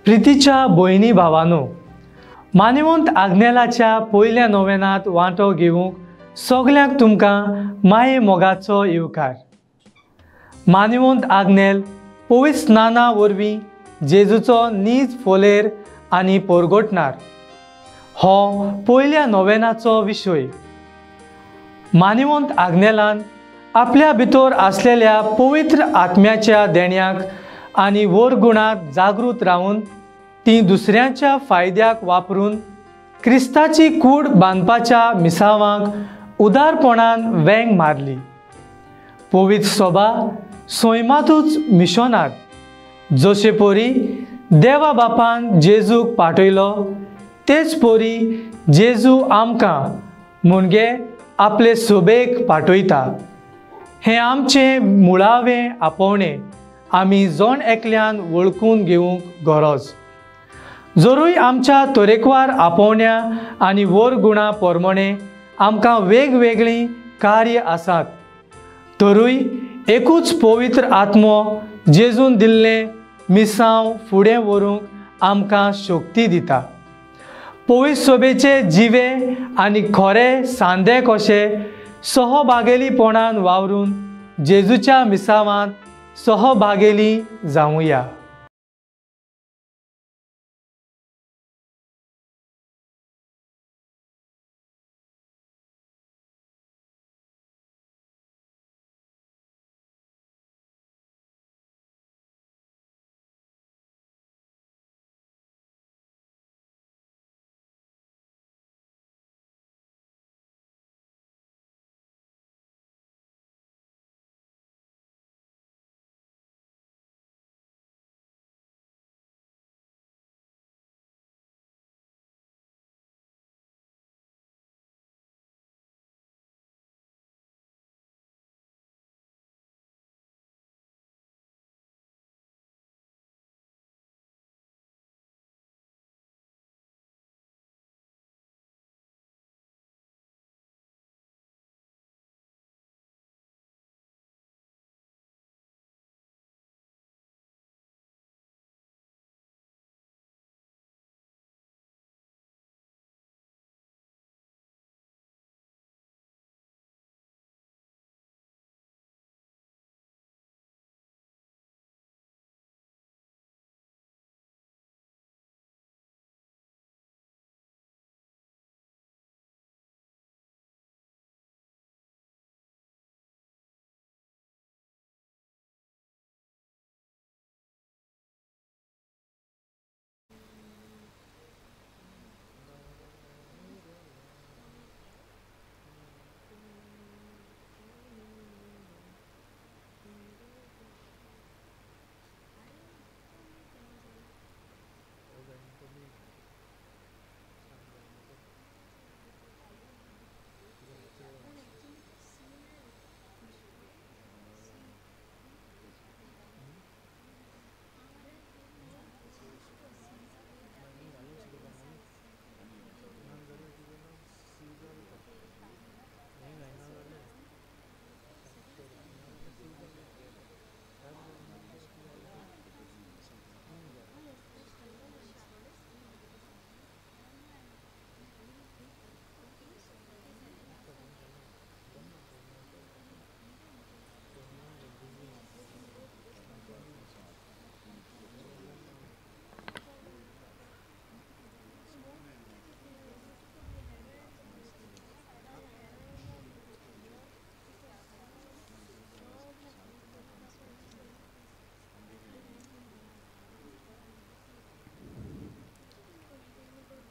प्रितीच्या भयणी भावानो, मानवंत आग्नेलाच्या पयल्या नोवेनांत वांटो घेवंक सगल्यांक तुमकां माये मोगाचो येवकार. मानवंत आग्नेल पवित्र स्नाना वरवीं जेजूचो नीज फोलेर आनी पोरगोटणार हो पयल्या नोवेनाचो विशय. मानवंत आग्नेलान आपल्या भितर आसलेल्या पवित्र आत्म्याच्या देण्याक आनी वरगुणाक जागृत रावन ती दुसऱ्यांच्या फायद्याक वापरून क्रिस्ताची कूड बांदपाच्या मिसावांक उदारपणान वेंग मारली. पवित्र सोबा सैमातूच मिशनार जशे परी देवा बापान जेजूक पाठयलो तेच परी जेजू आमकां म्हणजे आपले सोबेक पाठयता. हें आमचें मुळावें आपोवणें आमी जण एकल्यान वळखून घेवंक गरज. जरूय आमच्या तरेकवार आपोवण्या आनी वरगुणा प्रमाणे आमकां वेगवेगळीं कार्य आसात, तरूय एकूच पवित्र आत्मो जेजून दिल्लें मिसांव फुडें व्हरूंक आमकां शक्ती दिता. पवित्र सोबेचे जिवे आनी खरे सांदे कशे सहभागेलीपणान वावरून जेजूच्या मिसावांत सहभागेली जावया.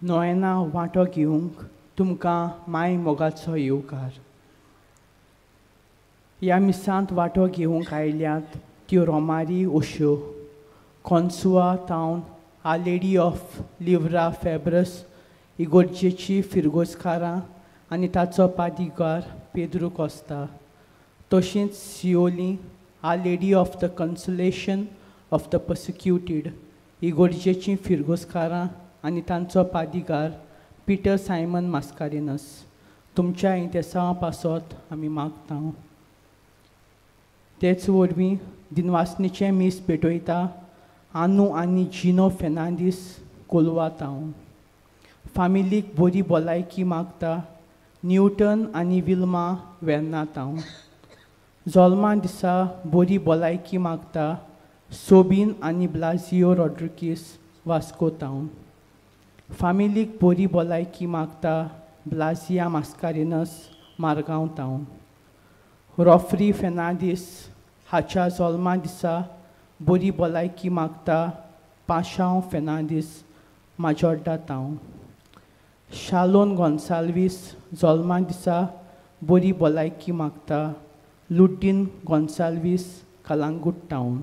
नोयना वांटो घेवंक तुमकां माय मोगाचो येवकार. ह्या मिसांत वांटो घेवंक आयल्यात त्यो Romari Osho, Consua town, our lady of Livra Febres इगोर्जेची फिरगोजकारां आनी ताचो पादिगार पेद्रू कोस्ता, तशेंच Siolim our lady of the consolation of the persecuted इगोर्जेची फिरगोजकारां आनी तांचो पादिगार पिटर सायमन मास्कारेनस. तुमच्या इंतेसांवा पासत आमी मागता. तेच वरवीं दिनवासनीचें मीस पेटयता आनू आनी जिनो फेर्नांदीस कोलवा तावन. फामिलीक बरी भलायकी मागता न्यूटन आनी विल्मा वेर्ना तावन. जल्मा दिसा बरी भलायकी मागता सोबीन आनी ब्लाजियो रॉड्रिगीस वास्को तावन. फामिलीक बरी भलायकी मागता ब्लाजिया मास्कारिनस मारगांव तावन. रॉफ्री फेर्नांदीस हाच्या जल्मा दिसा बरी भलायकी मागता पाशांव फेर्नांदीस माजोड्डा तावन. शालोन गोन्साल्वीस जल्मा दिसा बरी भलायकी मागता लुड्डीन गोन्साल्वीस कलांगूट टावन.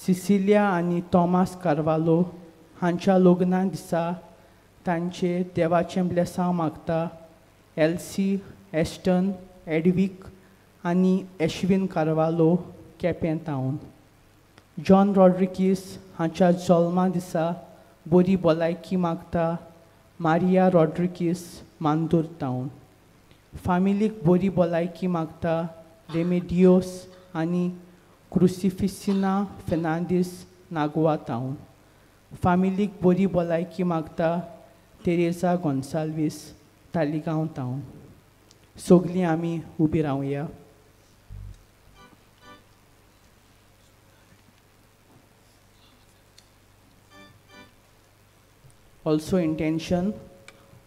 सिसिलिया आनी थॉमास कार्वालो हांच्या लग्ना दिसा तांचे देवाचें ब्लेसांव मागता एल्सी एस्टन एडवीक आनी एश्विन कार्वालो केपें टावन. जॉन रॉड्रिगीस हांच्या जल्मा दिसा बरी भलायकी मागता मारिया रॉड्रिगीस मांदूर टावन. फामिलीक बरी भलायकी मागता रेमेडियोस आनी क्रुसिफिसिना फेर्नांदीस नागवा टावन. फामिलीक बरी भलायकी मागता तेरेजा गोन्साल्वीस तालिगांव टावन. सगलीं आमी उबी रावया. ऑल्सो इंटेन्शन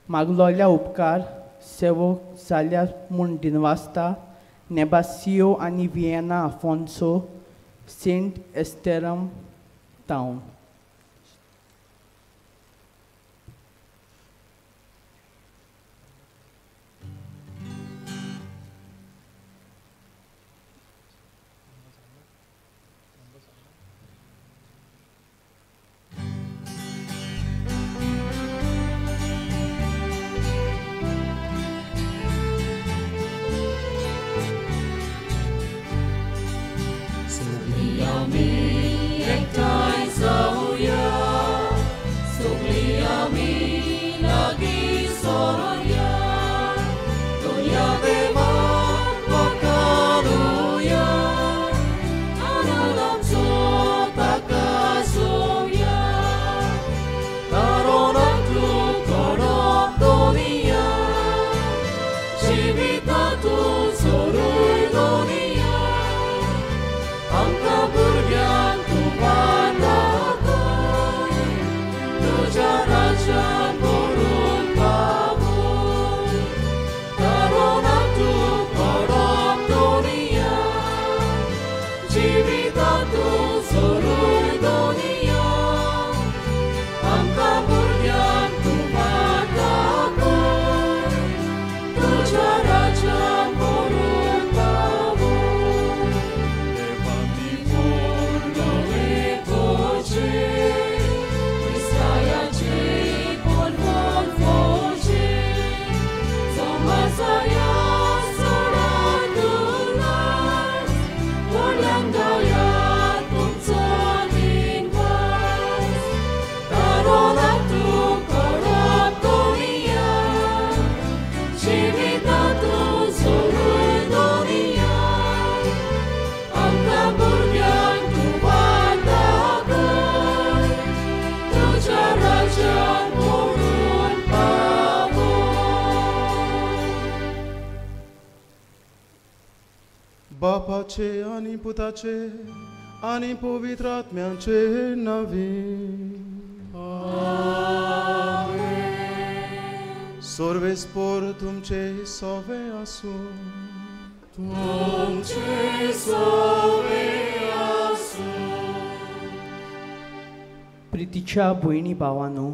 मागलोल्या उपकार सेवक जाल्या म्हूण दिनवासता नेबासियो आनी वियेना आफोन्सो सेंट एस्तेरम टावन. बापाचे आनी पुताचे आनी पवित्र आत्म्याचे नांवे. आमेन. सर्वेस्पोर तुमचे सोवे आसूं. तुमचे सोवे आसूं. प्रितीच्या भयणी भावानो,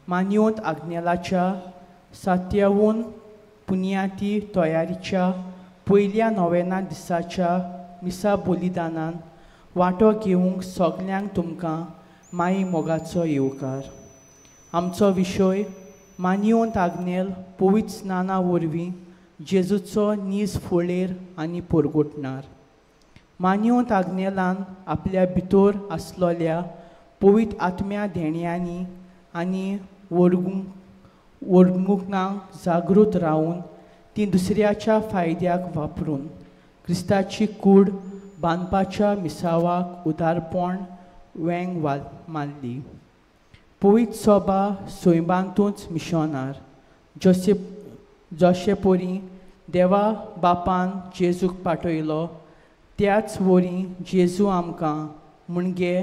मान्योत आग्नेलाच्या सात्यावून पुनियाती तयारीच्या पयल्या नोवेना दिसाच्या मिसा बलिदानान वांटो घेवंक सगल्यांक तुमकां माई मोगाचो येवकार. आमचो विशय मान्योत आग्नेल पवित्र स्नाना वरवीं जेजूचो नीज फळेर आनी परगटणार. मान्योत आग्नेलान आपल्या भितर आसलोल्या पवित्र आत्म्या देण्यांनी आनी वर्गुणांक जागृत रावन ती दुसऱ्याच्या फायद्याक वापरून क्रिस्ताची कूड बांदपाच्या मिसावाक उदारपण वेंग मारली. पवित्र सोबा सोयबांतूच मिशोनार जशे परी देवा बापान जेजूक पाठयलो त्याच वरी जेजू आमकां म्हणजे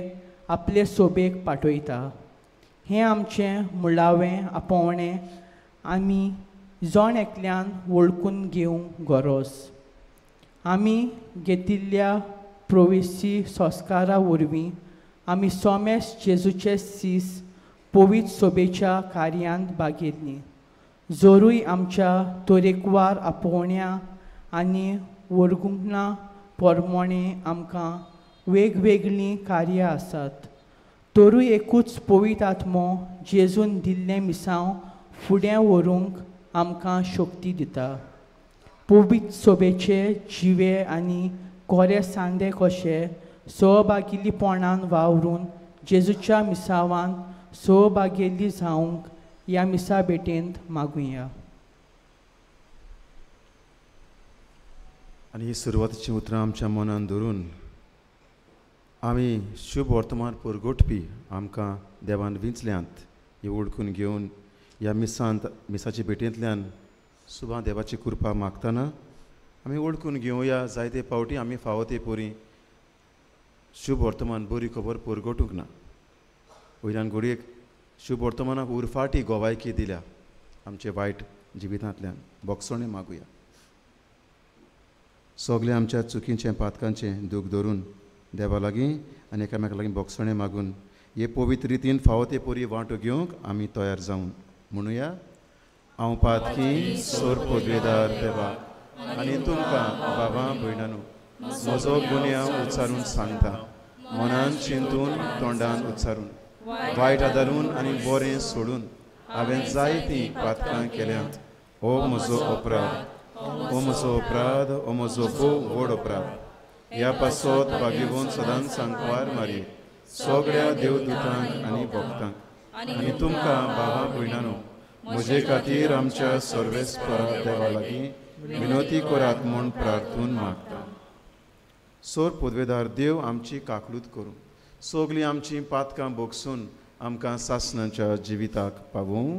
आपले सोबेक पाठयता. हें आमचें मुळावें आपोवणें आमी जण एकल्यान वळखून घेवंक गरज. आमी घेतिल्ल्या प्रोवेसी संस्कारा वरवीं आमी सोमेस जेजूचे सीस पवित्र सोबेच्या कार्यांत भागयल्लीं. जोरूय आमच्या तरेकवार आपोवण्या आनी वर्गुंकना परमोणें आमकां वेगवेगळीं कार्यां आसात, तरूय एकूच पवित्र आत्मो जेजून दिल्लें मिसांव फुडें व्हरूंक आमकां शक्ती दिता. पवित्र सोबेचे जिवे आनी कोरे सांदे कशे सहभागिल्लीपणान वावरून जेजूच्या मिसावान सहभागेल्ली जावंक ह्या मिसा भेटेंत मागुया. आनी ही सुरवातीचीं उतरां आमच्या मनान धरून आमी शुभ वर्तमान परगटपी आमकां देवान विंचल्यांत ही वळखून घेवन ह्या मिसांत मिसाचे भेटेंतल्यान सुबा देवाची कृपा मागतना आमी वळखून घेवया. जायते फावटी आमी फावो ते परी शुभ वर्तमान बरी खबर परगटूंक ना. वयल्यान घडयेक शुभ वर्तमानाक उरफाटी गोवायकी दिल्या आमचे वायट जिवितांतल्यान. बोगसणें मागुया. सगळें आमच्या चुकीचें पातकांचें दूख धरून देवा लागीं आनी एकामेका लागीं बोगसणें मागून हे पवित्र रितीन फावो ते परी वांटो घेवंक आमी तयार जावन म्हणुया. हांव पातकी सोर पदवेदार देवा आनी तुमकां बाबा भयणानू म्हजो गुन्यांव उच्चारून सांगता, मनान चिंतून तोंडान उच्चारून वायट आदारून आनी बरें सोडून हांवें जायतीं पातकां केल्यांत. हो म्हजो अपराध, हो म्हजो अपराध, हो म्हजो भोव व्हड अपराध. ह्या पासत भाग्यवंत सदांच सांकवार मारी सगळ्या देवदूतांक आनी भक्तांक आनी तुमकां बाबा भयणानू म्हजे खातीर आमच्या सर्वेस्परा देवा लागीं विनोती करात म्हूण प्रार्थून मागता. सोर पदवेदार देव आमची काकलूत करूं, सगळीं आमचीं पातकां भोगसून आमकां सासणाच्या जिविताक पावूं.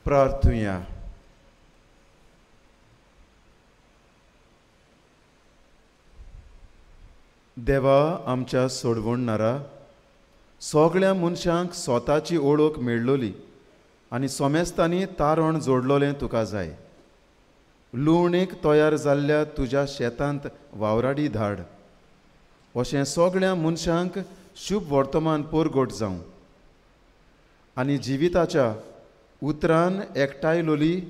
प्रार्थुया. देवा आमच्या सोडवणणारा, सगळ्या मनशांक स्वताची ओळख मेळ्ळोली आनी सोमेस्तांनी तारण जोडलोलें तुका जाय. लुवणेक तयार जाल्ल्या तुज्या शेतांत वावराडी धाड, अशें सगळ्या मनशांक शुभ वर्तमान परगट जावं आनी जिविताच्या उतरान एकठांयलोली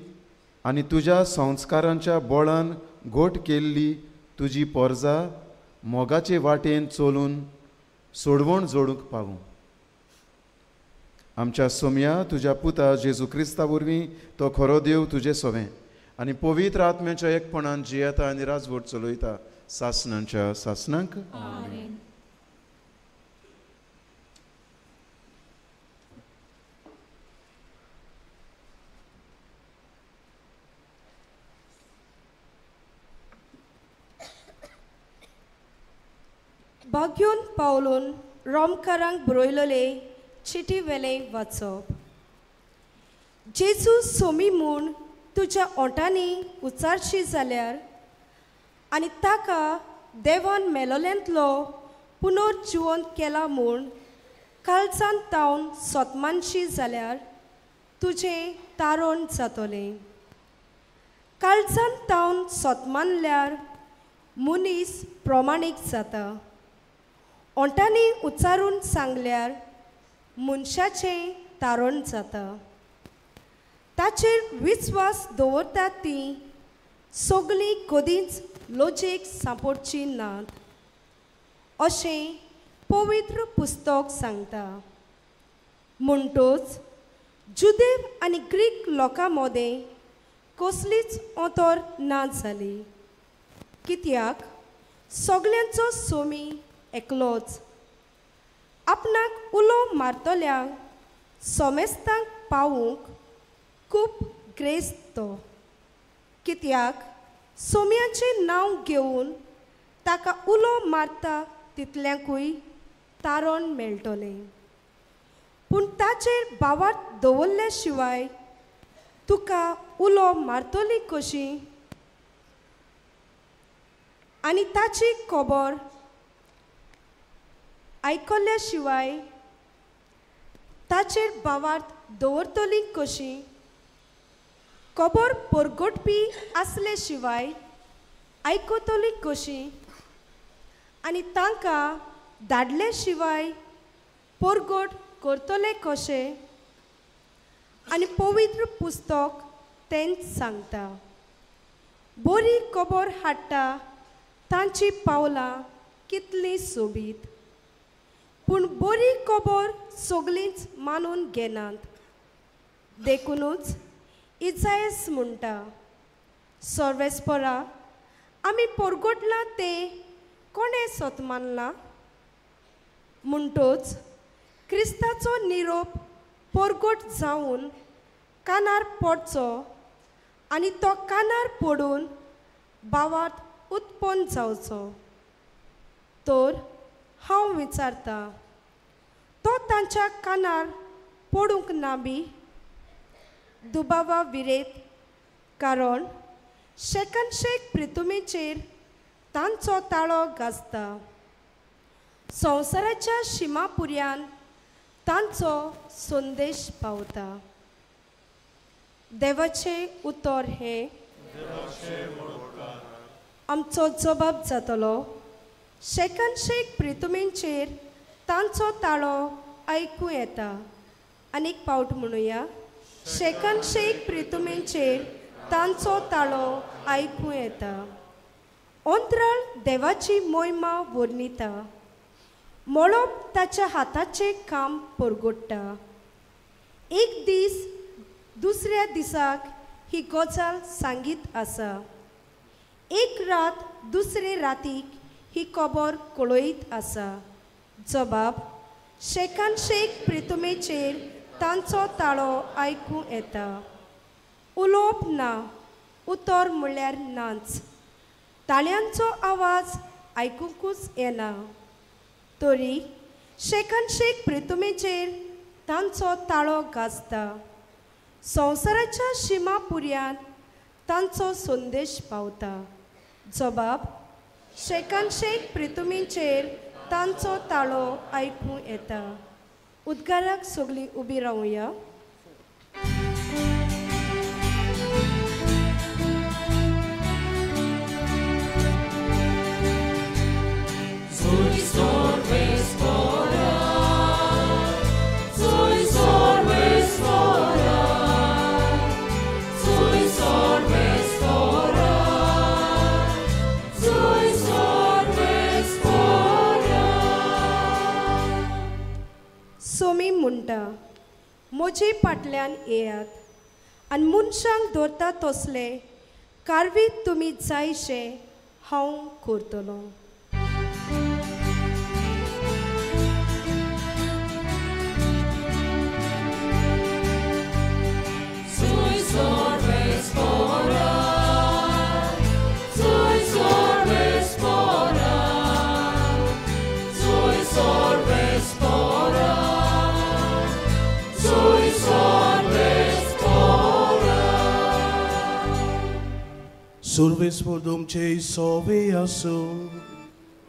आनी तुज्या संस्कारांच्या बळान घट केल्ली तुजी पोरजा मोगाचे वाटेन चलून सोडवण जोडूंक पावूं. आमच्या सोम्या तुज्या पुता जेजू क्रिस्ता वरवीं तो खरो देव तुजे सोवें आनी पवित्र आत्म्याच्या एकपणान जियेता आनी राजवट चलयता सासणांच्या सासणांक. भाग्योन पावलून रोमकारांक बरयलोले चिटी वेले वाचप. जेजू सोमी म्हूण तुज्या ओंठांनी उच्चारशी जाल्यार आनी ताका देवान मेलोल्यांतलो पुनर्जिवंत केला म्हूण काळजांत तावन सोतमानशी जाल्यार तुजें तारण जातलें. काळजांत तावन सोतमानल्यार मनीस प्रमाणीक जाता. ओंठांनी उच्चारून सांगल्यार मनशाचें तारण जाता. ताचेर विस्वास दवरतात ती सगळीं कदींच लजेक सांपडची नात अशें पवित्र पुस्तक सांगता. म्हणटच जुदेव आनी ग्रीक लोकां मदें कसलीच अंतर ना जाली, कित्याक सगल्यांचो सोमी एकलोच. आपणाक उलो मारतल्यांक सोमेस्तांक पावूंक खूब ग्रेस्त तो, कित्याक सोम्याचें नांव घेवन ताका उलो मारता तितल्यांकूय तारण मेळटलें. पूण ताचेर भावार्थ दवरल्या शिवाय तुका उलो मारतली कशी? आनी ताची खबर आयकल्या शिवाय ताचेर भावार्थ दवरतली कशी? खबर परगटपी आसले शिवाय आयकतली कशी? आनी तांकां धाडले शिवाय परगट करतले कशे? आनी पवित्र पुस्तक तेंच सांगता, बरी खबर हाडटा तांची पावलां कितलीं सोबीत. पूण बरी खबर सगळींच मानून घेनात. देखुनूच इजायस म्हणटा, सर्वेस्परा आमी परगटलां तें कोणें सत मानलां? म्हणटच क्रिस्ताचो निरोप परगट जावन कानार पडचो आनी तो कानार पडून भावार्थ उत्पन्न जावचो. तर हांव विचारता, तो तांच्या कानार पडूंक ना बी? दुबावा विरेत, कारण शेकानशेक प्रितुमेचेर तांचो ताळो गाजता. संवसाराच्या शिमापुऱ्यान तांचो संदेश पावता. देवाचें उतर हें आमचो जबाब जातलो. शेकानशेक प्रितुमेंचेर तांचो ताळो आयकूं येता. आनीक पावट म्हणुया, शेकानशेक प्रितुमेंचेर तांचो ताळो आयकूं येता. अंतराळ देवाची मोहिमा वर्णिता, मळब ताच्या हाताचें काम परगट्टा. एक दीस दुसऱ्या दिसाक ही गजाल सांगीत आसा, एक रात दुसरे रातीक ही खबर कळयत आसा. जबाब शेकानशेक प्रितुमेचेर तांचो ताळो आयकूं येता. उलोवप ना, उतर म्हळ्यार नाच, ताळ्यांचो आवाज आयकुंकूच येना. तरी शेकानशेक प्रितुमेचेर तांचो ताळो गाजता. संवसाराच्या शिमा पुऱ्यान तांचो संदेश पावता. जबाब शेकानशेक प्रितुमेचेर तांचो ताळो आयकूं येता. उद्गाराक सगळीं उबी रावया. सोमी म्हणटा, म्हजे फाटल्यान येयात आनी मनशांक धरता तसले कारवीत तुमी जायशें हांव करतलो. Survespor dumce sove asu,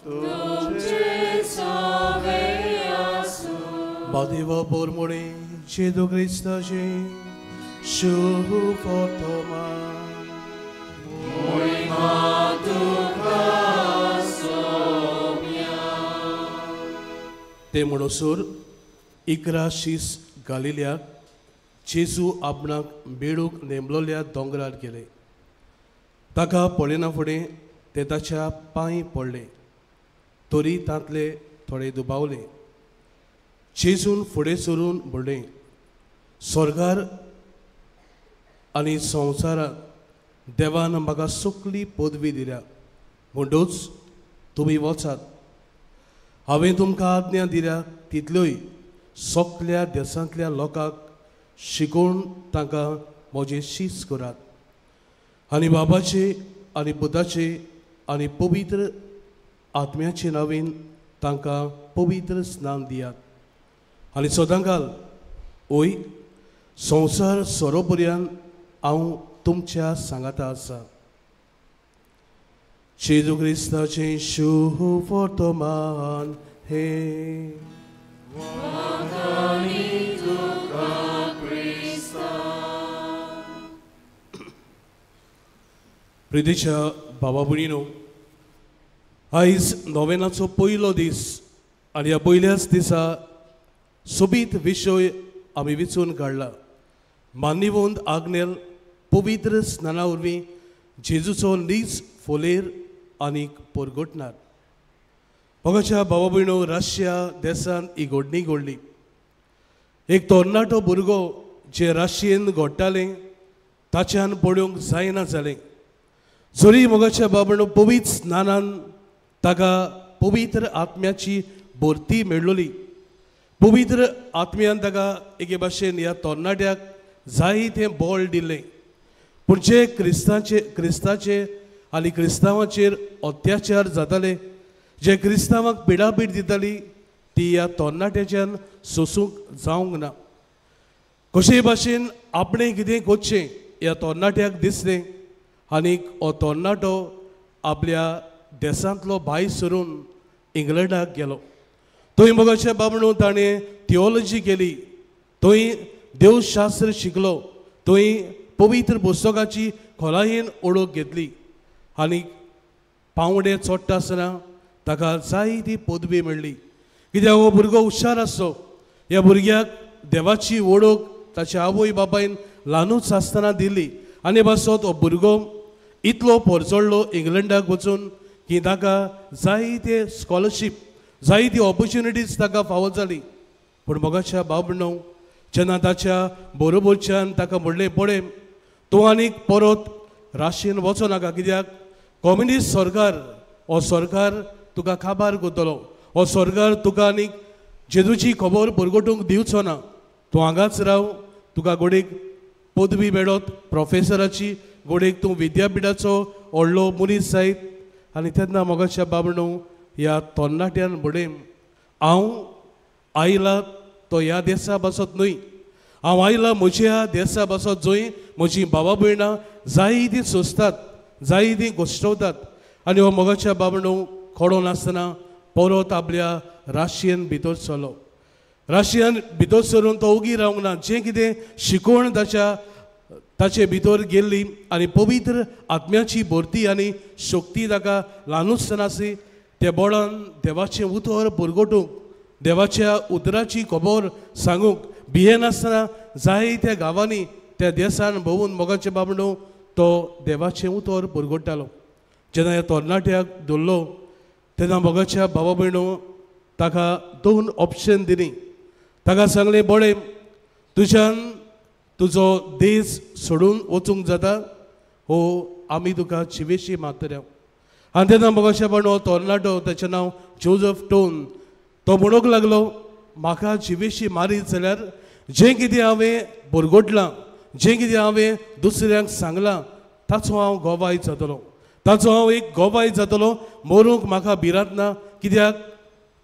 dumce sove asu. Badiva pormore Gesù Cristo ci fortoma. Moima tu ते म्हणसर 11 शीस गालिल्याक जेजू आपणाक मेळूंक नेमलोल्या दोंगरार गेले. ताका पळयना फुडें ते ताच्या पांय पडले, तरी तांतले थोडे दुबावले. जेजून फुडें सरून म्हणलें, स्वर्गार आनी संवसारांत देवान म्हाका सगली पदवी दिल्या, म्हणटूच तुमी वचात. हांवें तुमकां आज्ञा दिल्या तितल्योय सगल्या देशांतल्या लोकांक शिकोवन तांकां म्हजें शीस करात आनी बाबाचे आनी पुताचे आनी पवित्र आत्म्याचे नांवान तांकां पवित्र स्नान दियात आनी सदांकाल ओय संवसार सोरोपर्यंत हांव तुमच्या सांगाता आसा. जेजू क्रिस्ताचें शुभ वर्तमान हें. प्रितीच्या बाबा भयणीनो, आयज नोवेनाचो पयलो दीस आनी ह्या पयल्याच दिसा सोबीत विशय आमी विचून काडला. मान्यवंत आग्नेल पवित्र स्नाना वरवीं जेजूचो नीज फोलेर आनी परगटणार. मोगाच्या बाबा भयणो, रशिया देशांत ही घडणी घडली. एक तरणाटो भुरगो जे रशियेन घडटालें ताच्यान पळोवंक जायना जालें. जरी मोगाच्या बाबा पवित्र स्नानान ताका पवित्र आत्म्याची भरती मेळ्ळोली, पवित्र आत्म्यान ताका एके भाशेन ह्या तरणाट्याक जाय तें बळ दिलें. पूण जे क्रिस्ताचे आनी क्रिस्तांवाचेर अत्याचार जाताले, जे क्रिस्तांवाक पिडापीड दिताली, ती ह्या तरणाट्याच्यान सोसूंक जावंक ना. कशेय भाशेन आपणें कितें करचें ह्या तरणाट्याक दिसलें आनी हो तरणाटो आपल्या देशांतलो भायर सरून इंग्लंडाक गेलो. थंय मोगाच्या बाबणू ताणें थियोलॉजी केली, थंय देवशास्त्र शिकलो, थंय पवित्र पुस्तकाची खोलायेन ओळख घेतली आनी पावंडे चडटा आसतना ताका जाय ती पदवी मेळ्ळी. कित्याक हो भुरगो हुशार आसलो. ह्या भुरग्याक देवाची ओळख ताच्या आवय बापायन ल्हानूच आसतना दिली आनी पासत हो भुरगो इतलो परचडलो इंग्लंडाक वचून की ताका जाय ते स्कॉलरशीप, जाय ती ऑपॉर्च्युनिटीज ताका फावो जाली. पूण मोगाच्या बाबणो, जेन्ना ताच्या बरोबरच्यान ताका म्हणलें, पळय तूं आनीक परत राशीन वचो नाका, कित्याक कम्युनिस्ट सरकार हो सरकार तुका काबार करतलो, हो सरकार तुका आनीक जेजूची खबर परगटूंक दिवचो ना, तूं हांगाच राव, तुका गोडेक पदवी मेळत प्रोफेसराची, गोडेक तूं विद्यापिठाचो व्हडलो मनीस जायत. आनी तेन्ना मोगाच्या बाबणो ह्या तरणाट्यान म्हणलें, हांव आयला तो ह्या देसा पासत न्हय, हांव आयला म्हज्या देसा पासत जंय म्हजी बाबा भयणां जाय ती सोंसतात, जाय ती गोश्टवतात. आनी हो मोगाच्या बाबणो खडो नासतना परत आपल्या राशियन भितर सरलो. राशियन भितर सरून तो ओगी रावंक ना, जें कितें शिकवण ताचे भितर गेल्ली आनी पवित्र आत्म्याची भरती आनी शक्ती ताका ल्हानूच आसली, त्या बळान देवाचें उतर परगटूंक, देवाच्या उतराची खबर सांगूंक भियेनासतना जाय त्या गांवांनी त्या देसान भोंवून मोगाचे बाबणो तो देवाचें उतर परगट्टालो. जेन्ना ह्या तरणाट्याक धरलो तेन्ना मोगाच्या बाबा भयणो ताका 2 ऑप्शन दिली. ताका सांगलें, बरें तुज्यान तुजो देश सोडून वचूंक जाता, हो आमी तुका जिवेशी मारतले. आनी तेन्ना मोगाच्या बाबा तरणाटो, ताचें नांव जोजफ टोन, तो म्हणूंक लागलो, म्हाका जिवेशी मारीत जाल्यार जें कितें हांवें बरगोटलां, जें कितें हांवें दुसऱ्यांक सांगलां ताचो हांव गोवाय जातलो, ताचो हांव एक गोवाय जातलो, मरूंक म्हाका भिरांत ना, कित्याक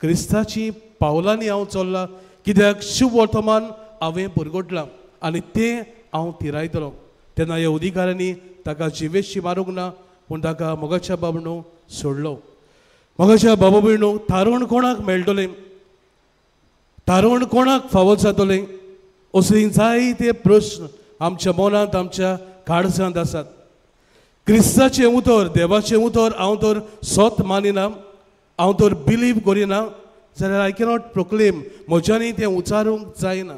क्रिस्ताची पावलांनी हांव चल्लां, कित्याक शुभ वर्तमान हांवें बरगोटलां आनी तें हांव तिरायतलो. तेन्ना ह्या अधिकाऱ्यांनी ताका जिवेशी मारूंक ना, पूण ताका मोगाच्या बाबणो सोडलो. मोगाच्या बाबा भयणो, तारण कोणाक मेळटलें, तारण कोणाक फावो जातलें, असले जायते प्रस्न आमच्या मनांत, आमच्या काळजांत आसात. क्रिस्ताचें उतर, देवाचें उतर हांव तर सत मानिना, हांव तर बिलीव करिना, जाल्यार I cannot proclaim, म्हज्यानी तें उच्चारूंक जायना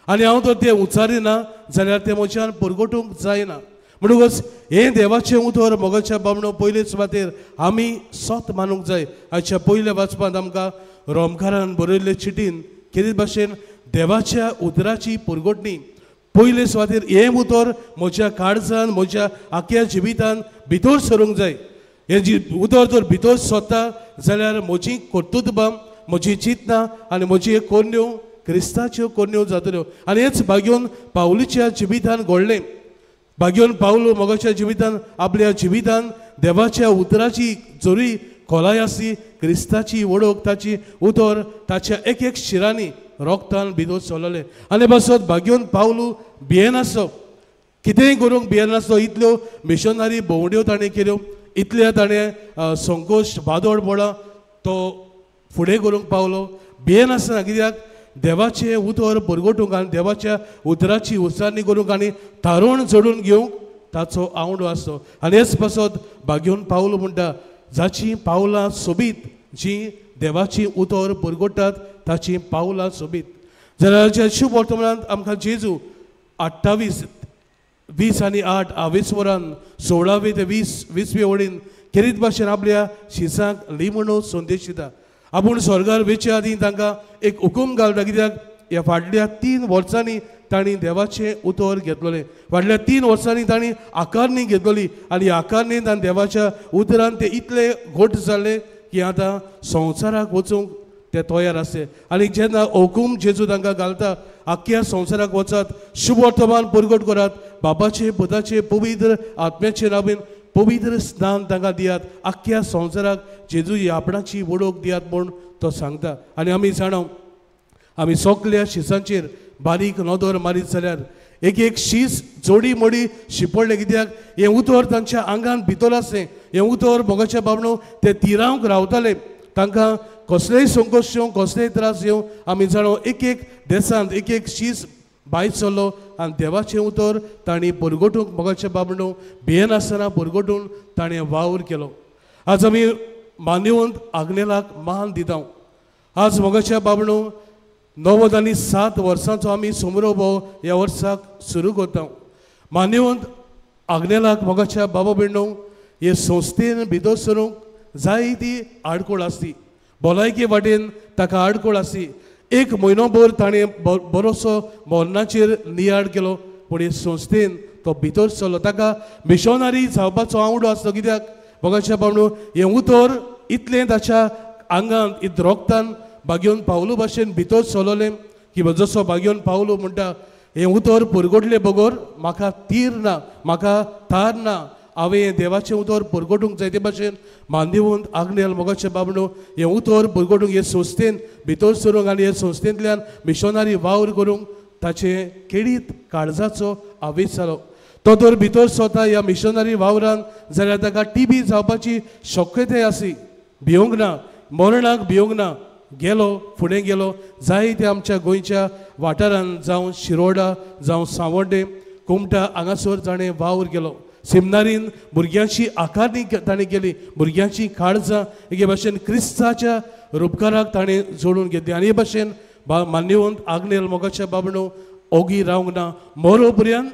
आनी हांव तर तें उच्चारिना जाल्यार तें म्हज्यान परगटूंक जायना. म्हणटकच हें देवाचें उतर मोगाच्या बामणो पयले सुवातेर आमी सत मानूंक जाय. आयच्या पयल्या वाचपांत आमकां रोमकारान बरयल्ले चिटीन कितें भाशेन देवाच्या उतराची परगटणी पयले सुवातेर हें उतर म्हज्या काळजान म्हज्या आख्या जिवितान भितर सरूंक जाय. हें जी उतर जर भितर सरता जाल्यार म्हजी कर्तृत्वां, म्हजी चिंतना आनी म्हजी कोरण्यो क्रिस्ताच्यो कोरण्यो जातल्यो. आनी हेच भाग्योन पावलीच्या जिवितान घडलें. भाग्योन पावलो मोगाच्या जिवितान आपल्या जिवितान देवाच्या उतराची जरी खोलाय आसली, क्रिस्ताची वळख ताची उतर ताच्या एक एक शिरांनी रोगतान भितर सरलें. आनी पासत भाग्योन पावलू भियेनासलो, कितेंय करूंक भियेनासलो. इतल्यो मिशनरी भोंवड्यो ताणें केल्यो, इतल्या ताणें संकोश वादळ पडला तो फुडें करूंक पावलो भियेनासतना. कित्याक देवाचें उतर परगटूंक आनी देवाच्या उतराची उच्चारणी करूंक आनी थारोवण जोडून घेवंक ताचो आवडो आसलो. आनी हेच पासत भाग्योन पावलो म्हणटा, जाचीं पावलां सोबीत, जीं देवाचीं उतर परगटात ताचीं पावलां सोबीत. जाल्यार शुभ वर्तमानांत आमकां जेजू 28 20 आनी 8 आवेस्वरान 16वे ते 20वे वडीन खेरीत भाशेन आपल्या शिसांक लिमणो संदेश दिता. आपूण स्वर्गार वेचे आदीं तांकां एक हुकूम घालता, कित्याक ह्या फाटल्या 3 वर्सांनी तांणी देवाचें उतर घेतलें, फाटल्या 3 वर्सांनी तांणी आकारणी घेतली आनी आकारणीन आनी देवाच्या उतरान ते इतले घट जाले की आतां संवसाराक वचूंक ते तयार आसले. आनी जेन्ना हुकूम जेजू तांकां घालता, आख्या संवसाराक वचात, शुभ वर्तमान परगट करात, बाबाचे पुताचे पवित्र आत्म्याचे नांवान पवित्र स्नान तांकां दियात, आख्या संवसाराक जेजू ही आपणाची वळख दियात म्हूण तो सांगता. आनी आमी जाणा आमी सगल्या शिसांचेर बारीक नदर मारीत जाल्यार एक एक शीस जोडी मोडी शिपडलें, कित्याक हें उतर तांच्या आंगान भितर आसलें. हें उतर मोगाच्या बाबणो ते तिरावंक रावताले, तांकां कसलेय संकोश येवं कसलेय त्रास येवं आमी जाणो एक एक देसांत एक एक शीस भायर सरलो आनी देवाचें उतर तांणी परगटूंक मोगाच्या बाबणो भियेनासतना परगटून ताणें वावर केलो. आज आमी मान्यवंत आग्नेलाक मान दिता. आज मोगाच्या बाबणो 97 वर्सांचो आमी समारोप ह्या वर्साक सुरू करता. मान्यवंत आग्नेलाक मोगाच्या बाबा भयणो हे संस्थेन भितर सरूंक जायती आडखळ आसली, भलायके वाटेन ताका आडखळ आसली. एक म्हयनोभर ताणें बरोसो मरणाचेर नियाळ केलो, पूण हे संस्थेन तो भितर सरलो. ताका मिशनरी जावपाचो आवडो आसलो, कित्याक मोगाच्या बाबणो हें उतर इतलें ताच्या आंगांत इत रोगतान भाग्योन पावलो भाशेन भितर सरलें की जसो भाग्योन पावलो म्हणटा, हें उतर परगटले बगर म्हाका तीर ना, म्हाका थार ना, हांवें देवाचें उतर परगटूंक जाय. ते भाशेन मांदिवंत आग्नेल मोगाचें बाबणो हें उतर परगटूंक हे संस्थेन भितर सरूंक आनी हे संस्थेंतल्यान मिशनरी वावर करूंक ताचें केळीत काळजाचो आवेश जालो. तो तर भितर सरता ह्या मिशनरी वावरान जाल्यार ताका टीबी जावपाची शक्यताय आसली. भिवंक ना, मरणाक भिवंक ना, गेलो फुडें गेलो. जायते आमच्या गोंयच्या वाठारान जावं शिरोडा जावं सांवड्डें कुमटा हांगासर ताणें वावर केलो. सेमिनारीन भुरग्यांची आकारणी ताणें केली, भुरग्यांची काळजां एके भाशेन क्रिस्ताच्या रुपकाराक ताणें जोडून घेतली. आनी हे भाशेन मान्यवंत आग्नेल मोगाच्या बाबणो ओगी रावंक ना, मरो पर्यंत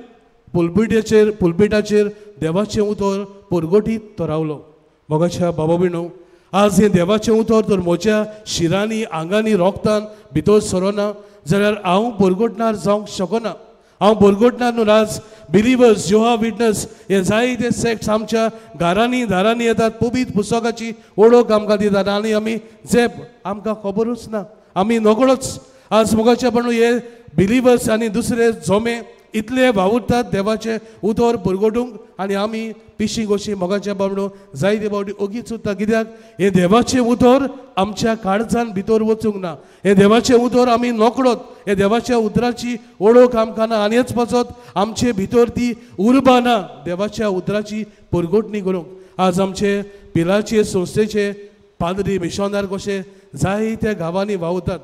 पुलपिटाचेर देवाचें उतर परगटीत तो रावलो. मोगाच्या बाबा भयणो आज हें देवाचें उतर तर म्हज्या शिरांनी आंगांनी रोगतान भितर सरना जाल्यार हांव परगटणार जावंक शकना. हांव परगटणार न्हू. आज बिलिवर्स, जोहा विटनस हे जायते सेक्ट्स आमच्या घरांनी दारांनी येतात, पवित्र पुस्तकाची वळख आमकां दितात आनी आमी झेप आमकां खबरूच ना, आमी नकळोच. आज मोगाच्या बाबा हे बिलिवर्स आनी दुसरे जोमे इतले वावुरतात देवाचें उतर परगटूंक आनी आमी पिशी गोशी मोगाच्या बाबणो जायते फावटी ओगीच उरता, कित्याक हें देवाचें उतर आमच्या काळजान भितर वचूंक ना, हें देवाचें उतर आमी नकळत, हें देवाच्या उतराची वळख आमकां ना आनी हेच पासत आमचे भितर ती उर्बा ना देवाच्या उतराची परगटणी करूंक. आज आमचे पिलाचे संस्थेचे पाद्री मिशनर कशे जायत्या गांवांनी वावुरतात,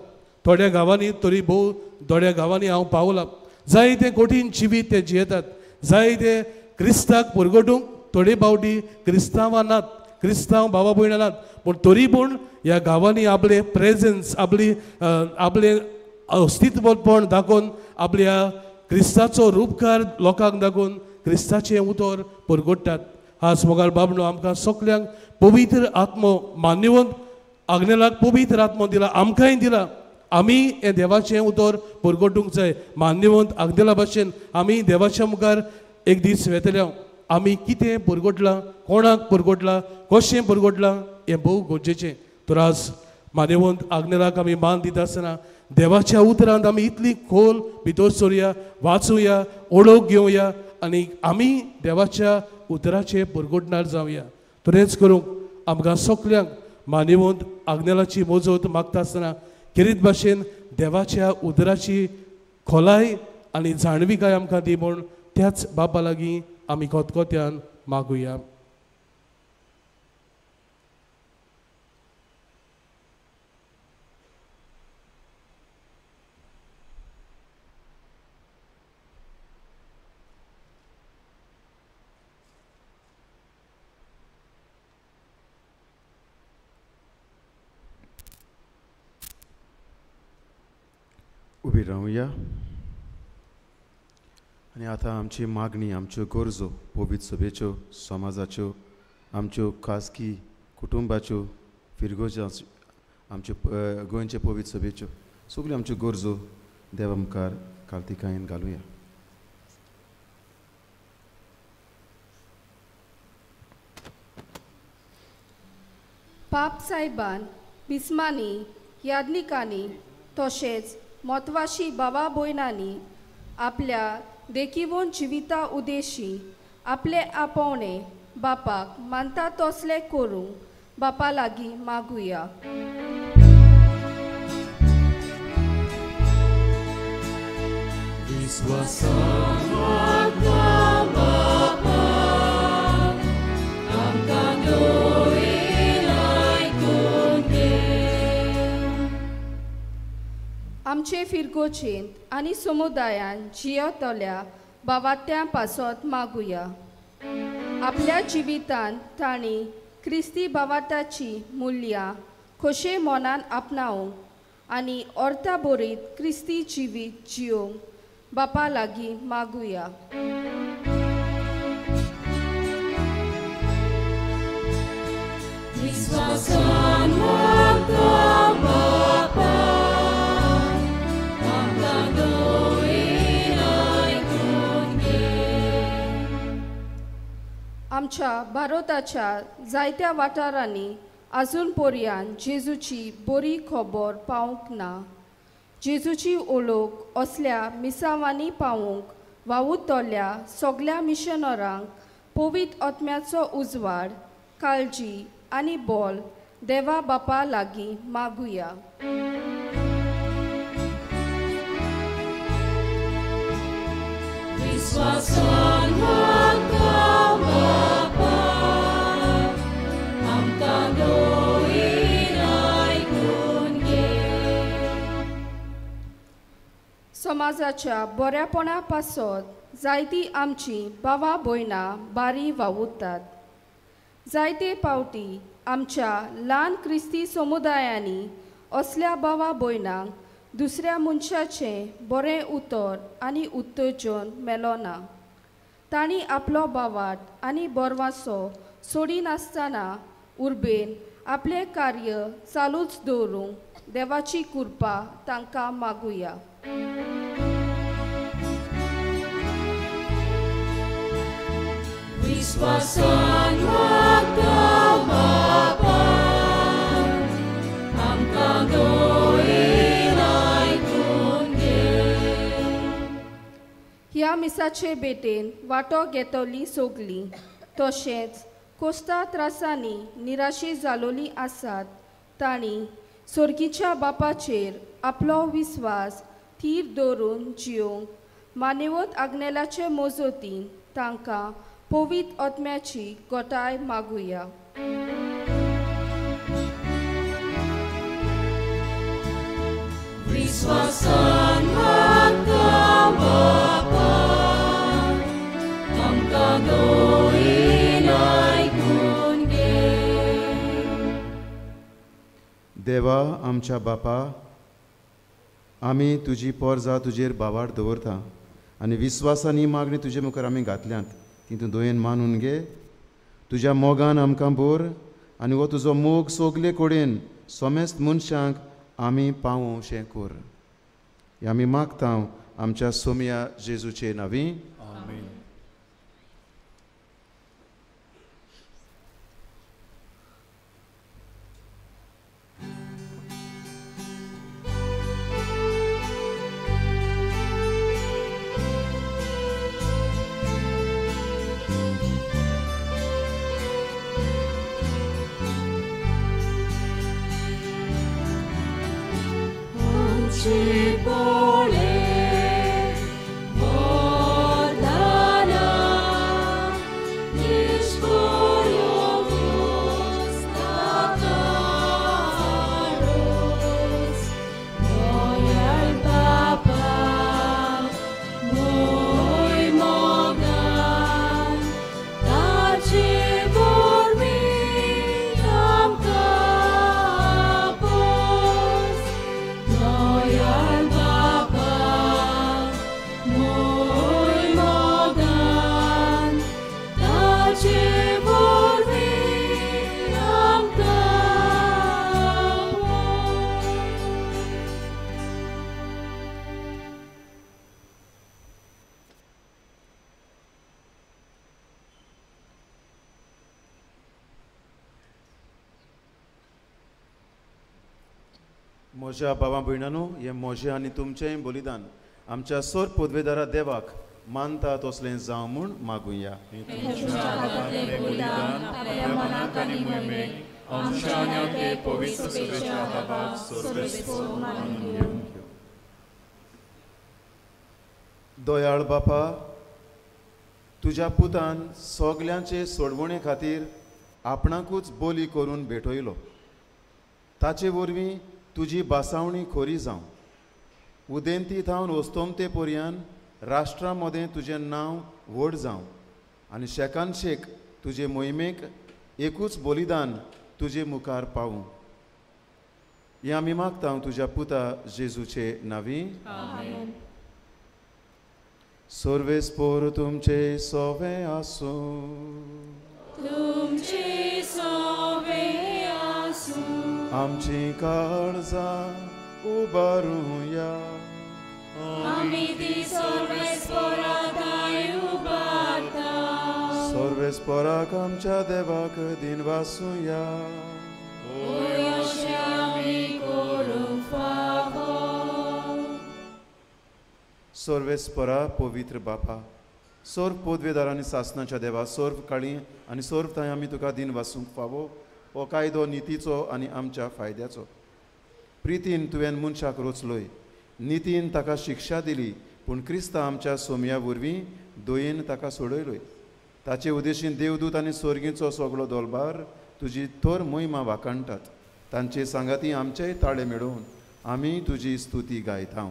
थोड्या गांवांनी तरी भोव थोड्या गांवांनी हांव पावलां. जायते कठीण जिवीत ते जियेतात, जायते क्रिस्ताक परगटूंक थोडे फावटी क्रिस्तांवां नात, क्रिस्तांव बाबा भयणां नात, पूण तरी पूण ह्या गांवांनी आपले प्रेजन्स, आपली आपलें अस्तित्वपण दाखोवन, आपल्या क्रिस्ताचो रूपकार लोकांक दाखोवन क्रिस्ताचें उतर परगट्टात. आज मोगाळ बाबनो, आमकां सगल्यांक पवित्र आत्मो मान्यवंत आग्नेलाक पवित्र आत्मो दिला, आमकांय दिला. आमी हें देवाचें उतर परगटूंक जाय. मान्यवंत आग्नेला भाशेन आमी देवाच्या मुखार एक दीस वेतले. आमी कितें परगटलां, कोणाक परगटलां, कशें परगटलां हें भोव गरजेचें. तर आज मान्यवंत आग्नेलाक आमी मान दिता आसतना देवाच्या उतरांत आमी इतली खोल भितर सोरया, वाचुया, ओळख घेवया आनी आमी देवाच्या उतराचे परगटणार जावया. तरेंच करूंक आमकां सगल्यांक मान्यवंत आग्नेलाची मोजत मागता आसतना खेरीत भाशेन देवाच्या उतराची खोलाय आनी जाणविकाय आमकां दी म्हूण त्याच बापा लागीं आमी खतखत्यान मागुया. उबी रावया आनी आतां आमची मागणी, आमच्यो गरजो पवित्र सभेच्यो, समाजाच्यो, आमच्यो खाजगी कुटुंबाच्यो, फिरगोज्यो, आमच्यो गोंयचे पवित्र सभेच्यो सगल्यो आमच्यो गरजो देवा मुखार कार्तिकायेन घालुया. पाप साहेबान, बिस्मानी, याज्ञिकांनी तशेंच म्हत्वाशी बाबा भयणांनी आपल्या देखीवन जिविता उदेशी आपले आपोवणे बापाक मानता तसले करूंक बापा लागीं मागुया. आमचे फिरगोचेंत आनी समुदायान जियेतल्या बावात्यां पासत मागुया. आपल्या जिवितांत तांणी क्रिस्ती बावाताची मुल्यां खोशे मनान आपणावंक आनी अर्था भरीत क्रिस्ती जिवीत जियोवंक बापा लागीं मागुया. विश्वासान मागता बापा, आमकां दोळेन आयकून घे. आमच्या भारताच्या जायत्या वाठारांनी अजून पर्यंत जेजूची बरी खबर पावूंक ना. जेजूची ओळख असल्या मिसावांनी पावूंक वावुरतल्या सगल्या मिशनरांक पवित्र आत्म्याचो उजवाड, काळजी आनी बोल देवा बापा लागीं मागुया. विश्वासान मागता बापा, आमकां दोळेन आयकून घे. समाजाच्या बऱ्यापणा पासत जायती आमची बाबा भयणां बारी वावुरतात. जायते पावटी आमच्या ल्हान क्रिस्ती समुदायांनी असल्या बाबा भयणांक दुसऱ्या मनशाचें बरें उतर आनी उत्तेजन मेलोना. तांणी आपलो बावाट आनी बरवासो सोडिनासतना उर्बेन आपलें कार्य चालूच दवरूंक देवाची कृपा तांकां मागुया. विश्वासान मागता बापा, आमकां दोळेन आयकून घे. ह्या मिसाचे भेटेन वांटो घेतली सगलीं तशेंच कोस्ता त्रासांनी निराशी जालोली आसात तांणी सोर्गीच्या बापाचेर आपलो विस्वास थीर दवरून जियोवंक मानेवत आग्नेलाचे मोजोतीन तांकां पवित्र आत्म्याची गोटाय मागुया. विश्वासान मागता बापा, आमकां दोळेन आयकून घे. देवा आमच्या बापा, आमी तुजी पोरजा तुजेर बावार दवरता आनी विस्वासान ही मागणी तुजे मुखार आमी घातल्यांत ती तूं दयेन मानून घे। तुज्या मोगान आमकां भर आनी हो तुजो मोग सगले कडेन समेस्त मनशांक आमी पावोवशें कर। हें आमी मागता आमच्या सोमया जेजूचे नांवी, आमेन। म्हज्या बाबा भयणानो, हें म्हजें आनी तुमचेंय बलिदान आमच्या सोर पदवेदारा देवाक मानता तसलें जावं म्हूण मागुया। दयाळ बापा, तुज्या पुतान सगल्यांचे सोडवणे खातीर आपणाकूच बोली करून भेटयलो, ताचे वरवीं तुजी बासावणी खोरी जावं। उदेंती थावन वस्तोमते पर्यान राष्ट्रां मदें तुजें नांव व्हड जावं आनी शेकान शेक तुजे मोहिमेक एकूच बलिदान तुजे मुखार पावूं। हें आमी मागता तुज्या पुता जेजूचे नांवी, आमेन। सर्वेस्पोर तुमचे सोवे आसूं, तुमचे सोवे आसूं। आमची काळजां उबारुया, आमी ती सर्वेस्पोराक उबारता। सर्वेस्पोराक आमच्या देवाक दिन वासुया, अशें आमी करूंक फावो। सर्वेस्पोरा पवित्र बापा, सर्व पदवेदार आनी सासनाच्या देवा, सर्व काळी आनी सर्व थंय आमी तुका दिन वासूंक फावो। हो कायदो नितीचो आनी आमच्या फायद्याचो। प्रितीन तुवें मनशाक रोचलोय, नितीन ताका शिक्षा दिली, पूण क्रिस्ता आमच्या सोमया वरवीं दयेन ताका सोडयलोय। ताचे उद्देशीन देवदूत आनी स्वर्गीचो सगळो दोलबार तुजी थोर मोहिमा वाखाणटात। तांचे सांगाती आमचेय ताळे मेळोवन आमी तुजी स्तुती गायता।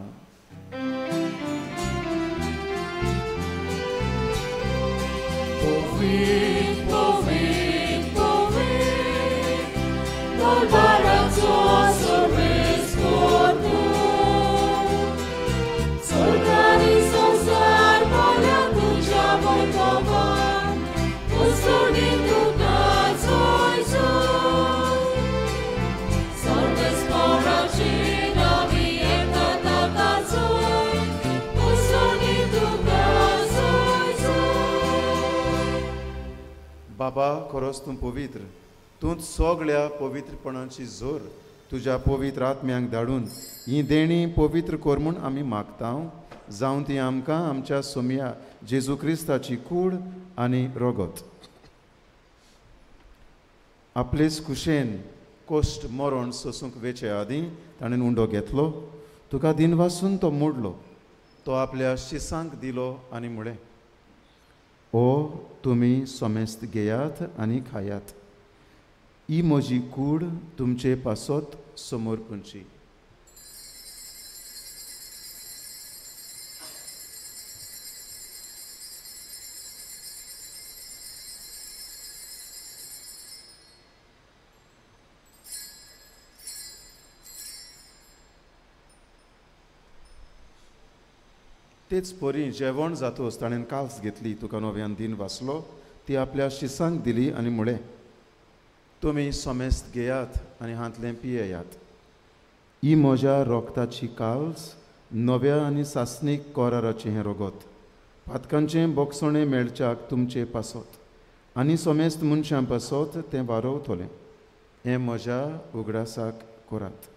बाबा, खरोच तूं पवित्र, तूं सगळ्या पवित्रपणाची जोर तुज्या पवित्र आत्म्यांक धाडून ही देणी पवित्र कर म्हूण आमी मागता, जावं ती आमकां आमच्या सोमया जेजू क्रिस्ताची कूड आनी रगत। आपलेच कुशेन कोश्ट मरण सोसूंक वेचे आदीं ताणें उंडो घेतलो, तुका दिनवासून तो मोडलो, तो आपल्या शिसांक दिलो आनी म्हळें, ओ तुमी समेस्त घेयात आनी खायात, ही म्हजी कूड तुमचे पासत समर्पणची। तेच परी जेवण जातोच ताणें काल्स घेतली, तुका नव्यान दिन वाचलो, ती आपल्या शिसांक दिली आनी म्हळें, तुमी समेस्त घेयात आनी हांतलें पियेयात. ही म्हज्या रोगताची काल्स, नव्या आनी सासणीक कराराचें हें रगत, पातकांचें बोगसणें मेळच्याक तुमचे पासत आनी समेस्त मनशां पासत तें वारवतलें. हें म्हज्या उगडासाक करात.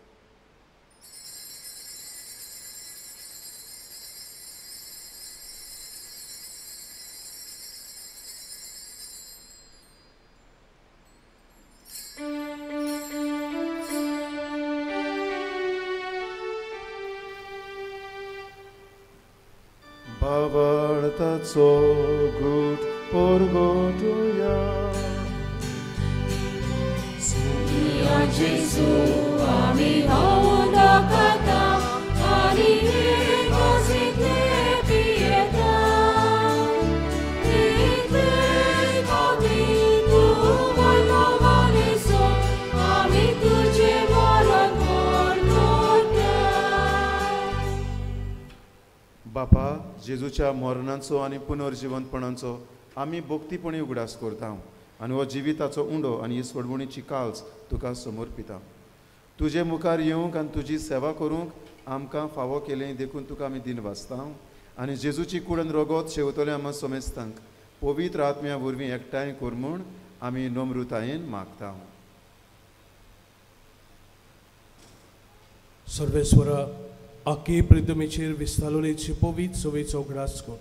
भावार्थाचो गूट परगटुया. सुनिया जेजू आमी उदकाता आनी कासिंतले पियेता. इतले कमी तूं वैभवालेसो आमी तुजें मरण परतता. बापा, जेजूच्या मरणाचो आनी पुनर्जिवंतपणाचो आमी भक्तीपणी उगडास करता आनी हो जिविताचो उंडो आनी ही सोडवणीची काल्स तुका समर्पिता. तुजे मुखार येवंक आनी तुजी सेवा करूंक आमकां फावो केलें देखून तुका आमी दिन वाचता आनी जेजूची कुडन रगत शेवतले आमकां समेस्तांक पवित्र आत्म्या वरवीं एकठांय कर म्हूण आमी नम्रतायेन मागता. सर्वेस्वरा, आखी प्रितमेचेर विस्तालोलेची पवित्र सवेचो उगडास कर.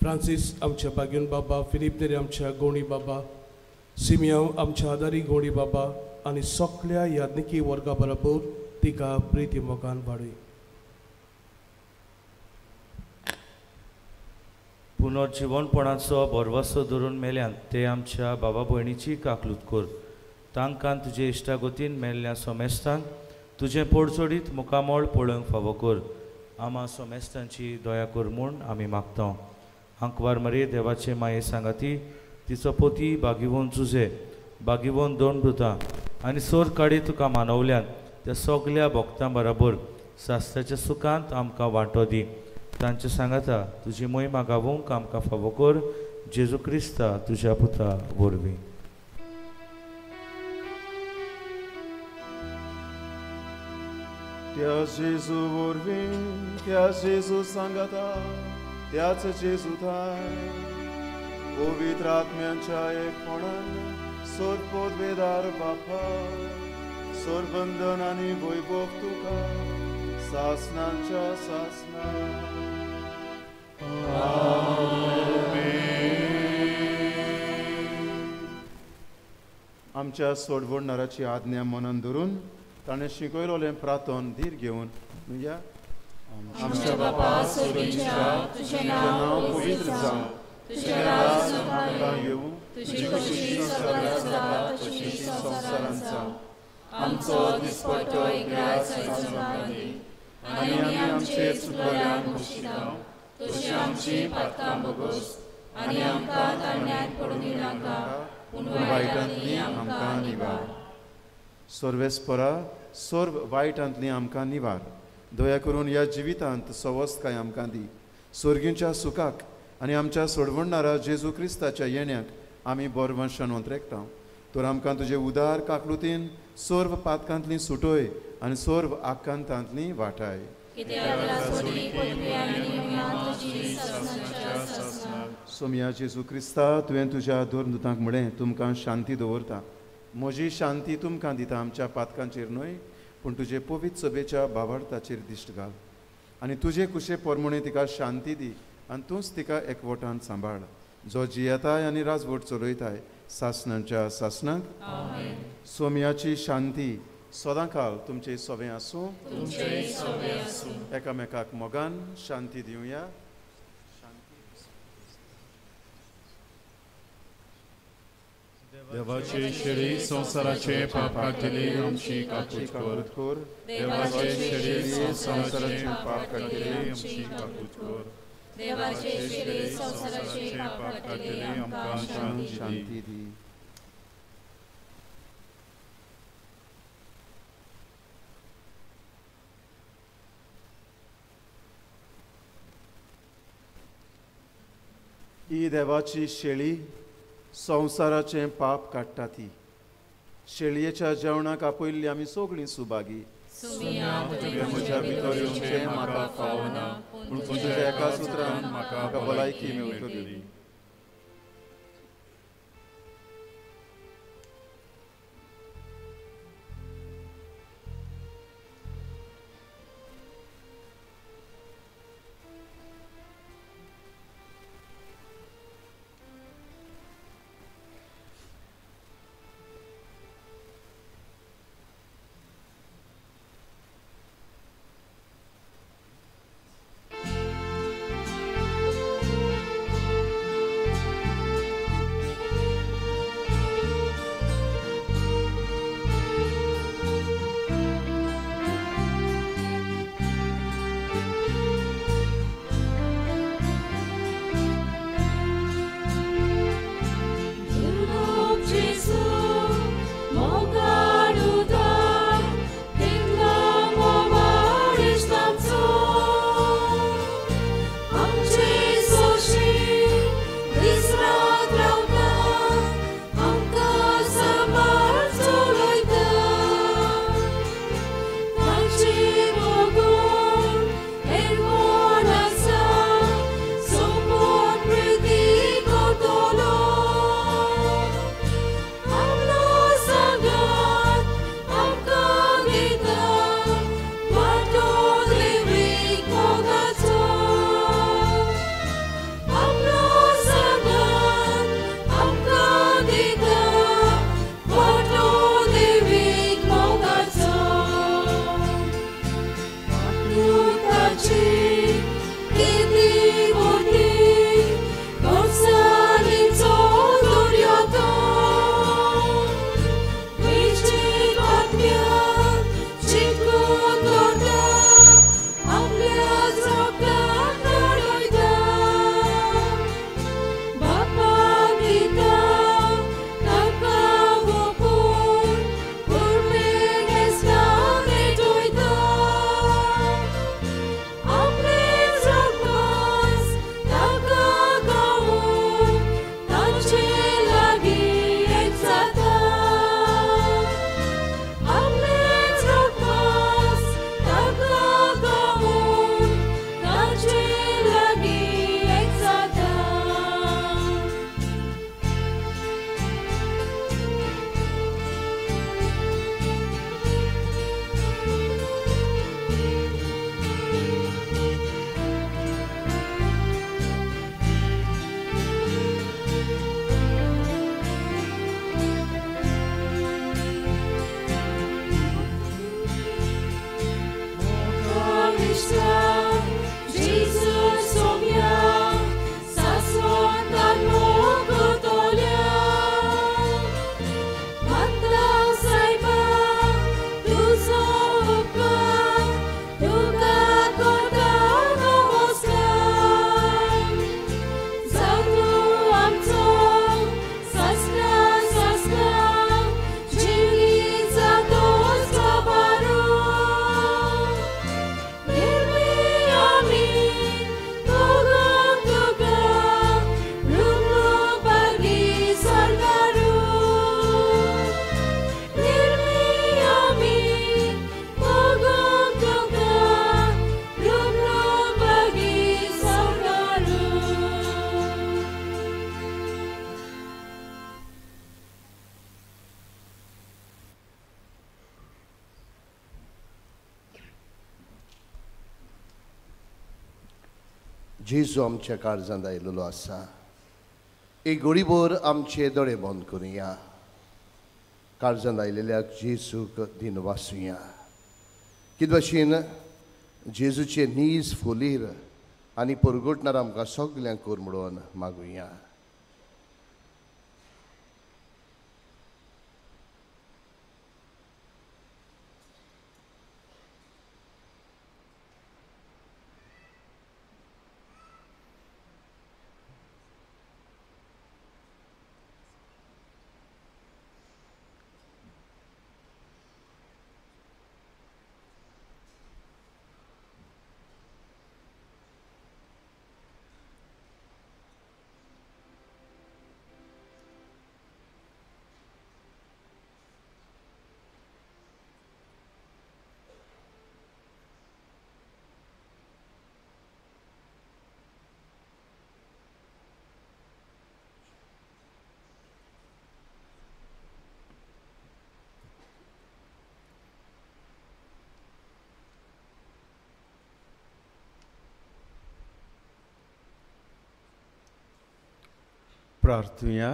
फ्रांसीस आमच्या बागेन बाबा, फिलीप नेरी आमच्या गोणी बाबा, सिमियांव आमच्या आदारी गोणी बाबा आनी सगळ्या याज्ञिकी वर्गा बरोबर तिका प्रिती मोगान वाडय. पुनर्जिवनपणाचो भरवसो धरून मेल्यान ते आमच्या बाबा भयणीची काकलूत कर. तांकां तुजे इश्टागतीन मेल्ल्या सोमेस्तांक तुजें पोडचोडीत मुखामळ पळोवंक फावो कर. आमा सोमेस्तांची दया कर म्हूण आमी मागता. आंकवार मरे देवाचे माये सांगाती तिचो पोती बागिवोन जुजे बागिवोन दोन भृतां आनी सोर काडी तुका मानवल्यान त्या सगल्या भक्तां बराबर सास्त्राच्या सुखांत आमकां वांटो दी. तांचे सांगाता तुजी मोहिमा गावोवंक आमकां फावो कर. जेजू क्रिस्ता तुज्या पुता वरवीं. त्या जेजू वरवीं, त्या जेजू सांगाता, त्याच जेजू थाय पवित्र आत्म्यांच्या एकपणान सोरपोदवेदार बापा, सोरबंधन आनी वैभव तुका सासनांच्या सासना. आमच्या सोडवणणाराची आज्ञा मनान धरून ताणें शिकयलोलें प्रार्थन धीर घेवन म्हणया. आमच्या बापा स्वर्गीच्या, तुजें नांव पवित्र जावं, तुजें राज आमकां येवं, तुजी खुशी स्वर्गांत जाता तशी संवसारांत जावं. आमचो दिसपट्टो ग्रास आयज आमकां दी आनी आमी आमचे चुकल्यांक बक्षिता तशी आमची पातकां भोगोस आनी आमकां ताळण्यांत पडूं दिनाका, पूण वायटांतली आमकां निवार. सर्वेस्परा, सर्व वायटांतली आमकां निवार. दया करून ह्या जिवितांत सवस्तकाय आमकां दी. स्वर्गींच्या सुखाक आनी आमच्या सोडवणणारा जेजू क्रिस्ताच्या येण्याक आमी बरवंशान ओंतरेकता. तर आमकां तुजे उदार काकलुतीन सर्व पातकांतली सुटोय आनी सर्व आकांतांतली वाटाय. सोमया जेजू क्रिस्ता, तुवें तुज्या धर्मदूतांक म्हळें, तुमकां शांती दवरता, म्हजी शांती तुमकां दिता. आमच्या पातकांचेर न्हय पूण तुजे पवित्र सभेच्या भावार्थाचेर दिश्ट घाल आनी तुजे कुशे पोरमुणे तिका शांती दी आनी तूंच तिका एकवटान सांबाळ, जो जियेताय आनी राजवट चलयताय सासणांच्या सासणांक. सोमयाची शांती सदांकाल तुमचे सोबें आसूं. एकामेकाक मोगान शांती दिवया. देवाचे शरीर संवसाराचे पाप काडटले आमची काकूत कर. देवाचे शरीर संवसाराचे पाप काडटले आमची काकूत कर. देवाचे शरीर संवसाराचे पाप काडटले आमकां शांती दी. ही देवाची शेळी संवसाराचें पाप काडटा ती. शेळयेच्या जेवणाक आपयल्ली आमी सगळीं सुभागी. म्हज्या भितर येवचें म्हाका फावना, पूण तुज्या एका सुत्रान म्हाका भलायकी मेळटली. जेजू आमच्या काळजांत आयिल्लो आसा. एक गोडीभर आमचे दोळे बंद करुया. काळजांत आयिल्ल्याक जेजूक दिन वासुया. कितें भाशेन जेजूचे नीज फुलीर आनी परगटणार आमकां सगल्यांक कर म्हणून मागुया. प्रार्थुया.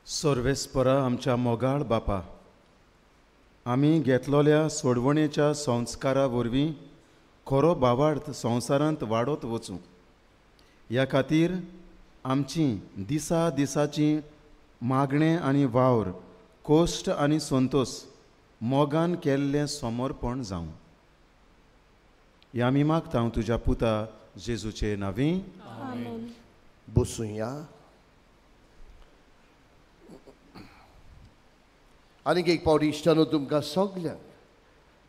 सर्वेस्परा आमच्या मोगाळ बापा, आमी घेतलोल्या सोडवणेच्या संस्कारा वरवीं खरो भावार्थ संवसारांत वाडत वचूं ह्या खातीर आमची दिसा दिसाची मागणें आनी वावर, कोश्ट आनी संतोष मोगान केल्लें समर्पण जावं. ह्या आमी मागता तुज्या पुता जेजूचे नांवी. बसुया. आनीक एक पावटी इश्टानो तुमकां सगल्यांक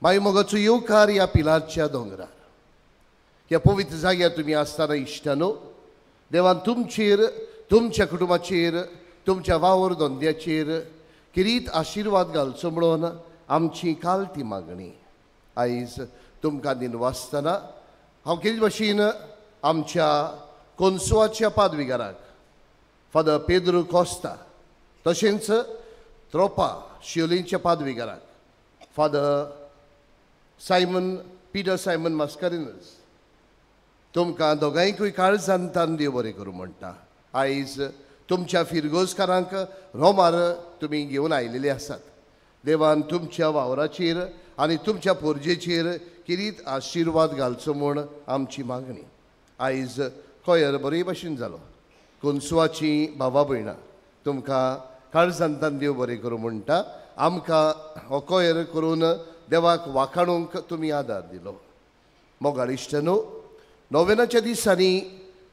मागीर मोगाचो येवकार ह्या पिलारच्या दोंगरार, ह्या पवित्र जाग्यार तुमी आसतना इश्टानो देवान तुमचेर, तुमच्या कुटुंबाचेर, तुमच्या वावर धंद्याचेर किरीत आशिर्वाद घालचो म्हणून आमची काल ती मागणी. आयज तुमकां दिनवासतना हांव कितें भशेन आमच्या कोन्सुवाच्या पादविगाराक फादर पेद्रू कोस्ता, तशेंच त्रोपा शिवलींच्या पादविगाराक father Simon Peter Simon Mascarenhas, तुमकां दोगांयकूय काळजान तान देव बरें करूं म्हणटा. आयज तुमच्या फिरगोजकारांक रोमार तुमी घेवन आयिल्ले आसात. देवान तुमच्या वावराचेर आनी तुमच्या पोरजेचेर किरीत आशिर्वाद घालचो म्हूण आमची मागणी. आयज कोयर बरे भशेन जालो. कोन्सुवाची भावा भयणां तुमकां काळजांतान देव बरें करूं म्हणटा. आमकां हो कोयर करून देवाक वाखाणूंक तुमी आदार दिलो. मोगाळ इश्टानो, नोवेनाच्या दिसांनी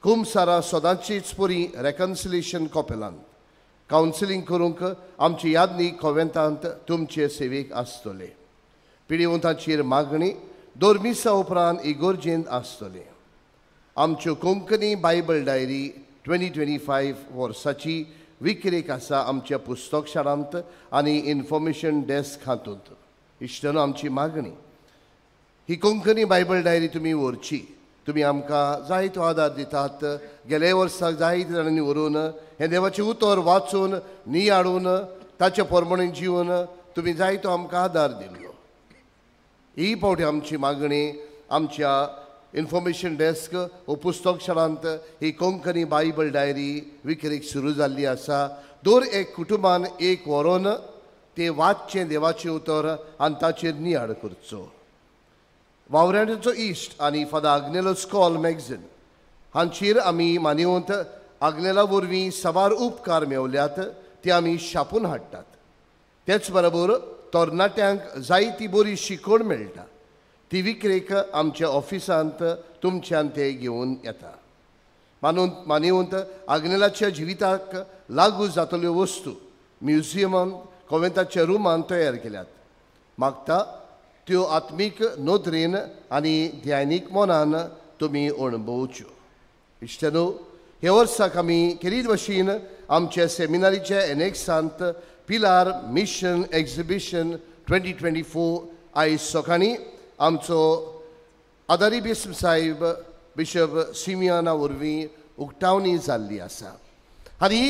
कुमसारां सदांचीच परी रेकन्सिलेशन कॉपेलांत कावन्सिलींग करूंक आमची यादनी कोवेंतांत तुमचे सेवेक आसतले. पिडिवंतांचेर मागणी दोर मिसा उपरांत इगोर्जेंत आसतले. आमच्यो कोंकणी बायबल डायरी 2025 वर्साची विक्रेक आसा आमच्या पुस्तक शाळांत आनी इन्फॉर्मेशन डेस्क हातूंत. इश्टानो, आमची मागणी ही कोंकणी बायबल डायरी तुमी व्हरची. तुमी आमकां जायतो आदार दितात. गेल्या वर्साक जायते जाणांनी व्हरून हें देवाचें उतर वाचून नियाळून ताचे प्रमाणे जिवन तुमी जायतो आमकां आदार दिल्लो. ही पावटी आमची मागणी आमच्या इन्फॉर्मेशन डेस्क वो पुस्तक शाळांत ही कोंकणी बायबल डायरी विक्रेक सुरू जाल्ली आसा. दर एक कुटुंबान एक व्हरोन ते वाचचें देवाचें उतर आनी ताचेर नियाळ करचो. वावराड्यांचो इश्ट आनी फादर आग्नेलो स्कॉल मॅगझीन हांचेर आमी मानिवंत आग्नेला वरवीं साबार उपकार मेवल्यात, ते आमी छापून हाडटात. तेच बरोबर तरणाट्यांक जायती बरी शिकवण मेळटा. ती विक्रेक आमच्या ऑफिसांत तुमच्यान ते घेवन येता. मानिवंत आग्नेलाच्या जिविताक लागू जातल्यो वस्तू म्युझियमांत कोवेंताच्या रुमांत तयार केल्यात. मागता त्यो आत्मीक नदरेन आनी ध्यानीक मनान तुमी अणभवच्यो. इश्टानो, हे वर्साक आमी खेरीत भशेन आमच्या सेमिनारीच्या एनेक्सांत पिलार मिशन एक्झिबिशन 2024 आयज सकाळीं आमचो आदारी बिस्म साहेब बिशप सिमियाना वरवीं उक्तावणी जाल्ली आसा. आनी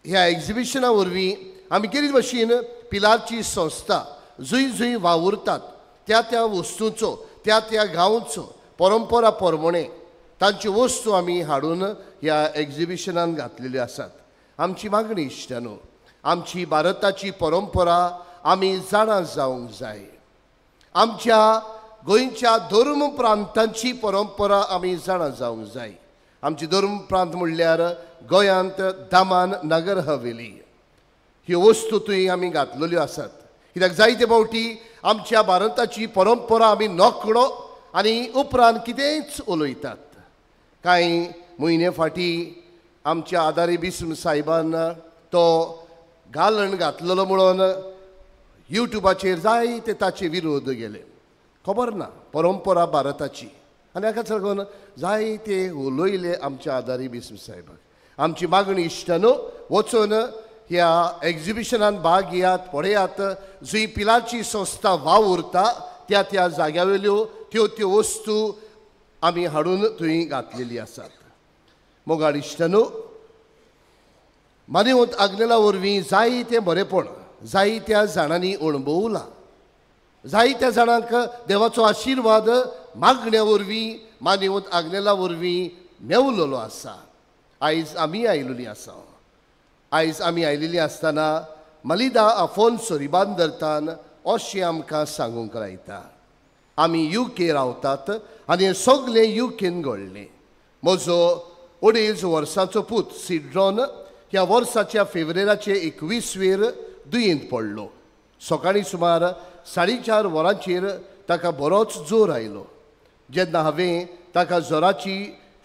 ह्या एक्झिबिशना वरवीं आमी खेरीत भशेन पिलारची संस्था जंय जंय वावुरतात त्या त्या वस्तूंचो, त्या त्या गांवचो परंपरा प्रमाणे तांच्यो वस्तू आमी हाडून ह्या एक्झिबिशनान घातलेल्यो आसात. आमची मागणी इश्टानो, आमची भारताची परंपरा आमी जाणा जावंक जाय. आमच्या गोंयच्या धर्म प्रांतांची परंपरा आमी जाणा जावंक जाय. आमची धर्म प्रांत म्हणल्यार गोंयांत दामन नगर हवेली ह्यो वस्तू थंय आमी घातलेल्यो आसात. कित्याक जायते फावटी आमच्या भारताची परंपरा आमी नकळो आनी उपरांत कितेंच उलयतात. कांय म्हयने फाटीं आमच्या आदारी बिस्म साहेबान तो घालण घातलेलो म्हणून युट्यूबाचेर जायते ताचे विरोध गेले. खबर ना परंपरा भारताची आनी हाकाच लागून जायते उलयले आमच्या आदारी बिस्म साहेबाक. आमची मागणी इश्टानो, वचून ह्या एक्झिबिशनान भाग घेयात, पळयात. जंय पिलाची संस्था वावुरता त्या त्या जाग्यावेल्यो त्यो त्यो वस्तू आमी हाडून थंय घातलेली आसात. मोगाळ इश्टानो, मानिवंत आग्नेला वरवीं जायतें बरेपण जायत्या जाणांनी अणभवलां. जायत्या जाणांक देवाचो आशिर्वाद मागण्या वरवीं मानवत आग्नेला वरवीं मेवलेलो आसा. आयज आमी आयिल्ली आसा. आयज आमी आयिल्ली आसतना मलिदा आफोन्सो रिबांदरतान अशें आमकां सांगूंक लायता. आमी युके रावतात आनी हें सगळें युकेन घडलें. म्हजो 2.5 वर्सांचो पूत सिड्रॉन ह्या वर्साच्या फेब्रेराचे 21वेर दुयेंत पडलो. सकाळीं सुमार 4:30 वरांचेर ताका बरोच जोर आयलो. जेन्ना हांवें ताका जोराची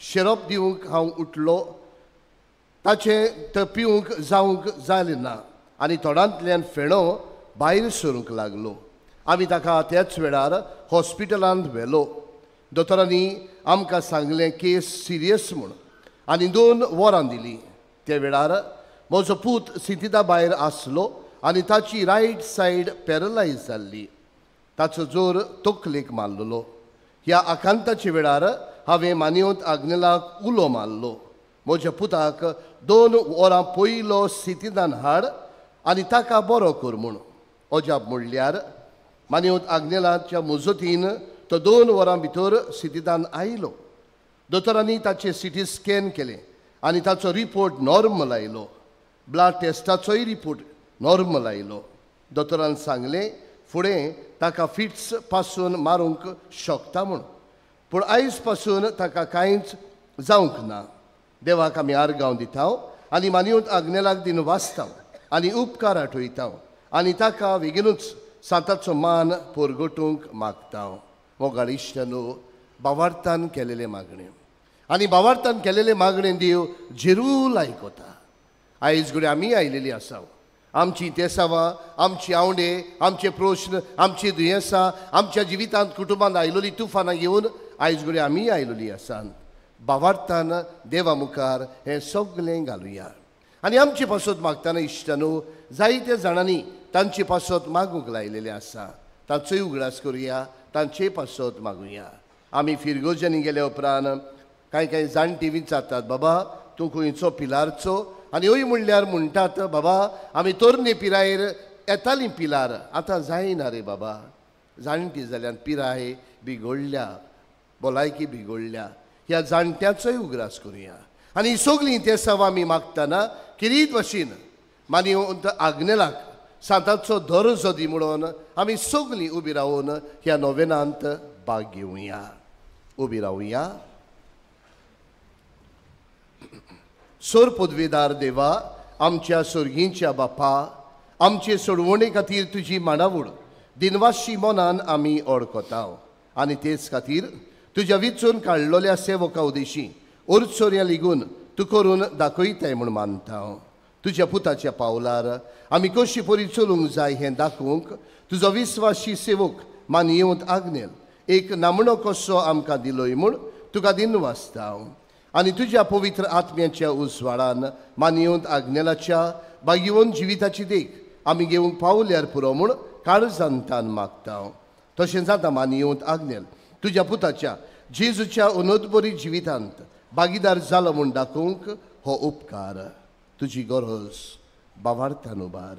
शिरप दिवंक हांव उठलो, ताचें तें पिवंक जावंक जालें ना आनी तोंडांतल्यान फेणो भायर सरूंक लागलो. आमी ताका त्याच वेळार हॉस्पिटलांत व्हेलो. दोतोरांनी आमकां सांगलें केस सिरियस म्हूण आनी 2 वरां दिलीं. त्या वेळार म्हजो पूत सिंतिदा भायर आसलो आनी ताची रायट सायड पॅरलायज जाल्ली. ताचो जोर तकलेक मारलेलो. ह्या आकांताच्या वेळार हांवें मानवत आग्नेलाक उलो मारलो, म्हज्या पुताक 2 वरां पयलो सिंतिदान हाड आनी ताका बरो कर म्हूण. अजाप म्हणल्यार मानवत आग्नेलाच्या मुजतीन तो 2 वरां भितर सिंतिदान आयलो. दोतोरांनी ताचें सिटी स्कॅन केलें आनी ताचो रिपोर्ट नॉर्मल आयलो. ब्लड टेस्टाचोय रिपोर्ट नॉर्मल आयलो. दोतोरान सांगलें फुडें ताका फिट्स पासून मारूंक शकता म्हूण, पूण आयज पासून ताका कांयच जावंक ना. देवाक आमी आर्गांव दिता आनी मानवत आग्नेलाक दिन वाचता आनी उपकार आठयता आनी ताका बेगीनूच सांताचो मान पोरगटूंक मागता. मोगाळ इश्टानो, बावार्थान केलेलें मागणें आनी बावार्थान केलेलें मागणें देव जेरूल आयकता. आयज घडये आमी आयिल्लीं आसा. आमची तेसावां, आमची आवडे, आमचे प्रश्न, आमची दुयेंसां, आमच्या जिवितांत कुटुंबांत आयिल्ली तुफानां घेवन आयज घडये आमी आयिल्ली आसा. बावार्थान देवा मुखार हें सगळें घालुया आनी आमचे पासत मागतना इश्टानो जायत्या जाणांनी तांचे पासत मागूंक लायिल्लें आसा. तांचोय उगडास करुया, तांचे पासत मागुया. आमी फिरगोजांनी गेल्या उपरांत कांय कांय जाणटी विचारतात, बाबा तूं खंयचो पिलारचो? आनी हय म्हणल्यार म्हणटात, बाबा आमी तरणे पिरायेर येतालीं पिलार, आतां जायना रे बाबा, जाणटी जाल्यान पिराय बिगडल्या, भलायकी बिगडल्या. ह्या जाणट्याचोय उगडास करुया आनी सगळीं तेसांव आमी मागतना किरीत भशेन मानवत आग्नेलाक सांताचो दर्जो दी म्हणून आमी सगळीं उबी रावन ह्या नोवेनांत भाग घेवया. उबी रावया. सोर पदवेदार देवा, आमच्या सोर्गींच्या बापा, आमचे सोडवणे खातीर तुजी मांडावळ दिनवाशी मनान आमी ओळखता आनी तेच खातीर तुज्या विचून काडलेल्या सेवका उदेशी ओरचोऱ्या लिगून तूं करून दाखयताय म्हूण मानता. तुज्या पुताच्या पावलार आमी कशी परी चलूंक जाय हें दाखोवंक तुजो विस्वाशी सेवक मानयेवंत आग्नेल एक नामणो कसो आमकां दिलोय म्हूण तुका दिनवासता. आनी तुज्या पवित्र आत्म्याच्या उजवाडान मानयेवंत आग्नेलाच्या बागेवन जिविताची देख आमी घेवंक पावल्यार पुरो म्हूण काळजांतान मागता. तशें जाता मानयेवंत आग्नेल तुज्या पुताच्या जेजूच्या अनोदबरी जिवितांत भागीदार जालो म्हूण दाखोवंक हो उपकार तुजी गरज बावार्थान उबार.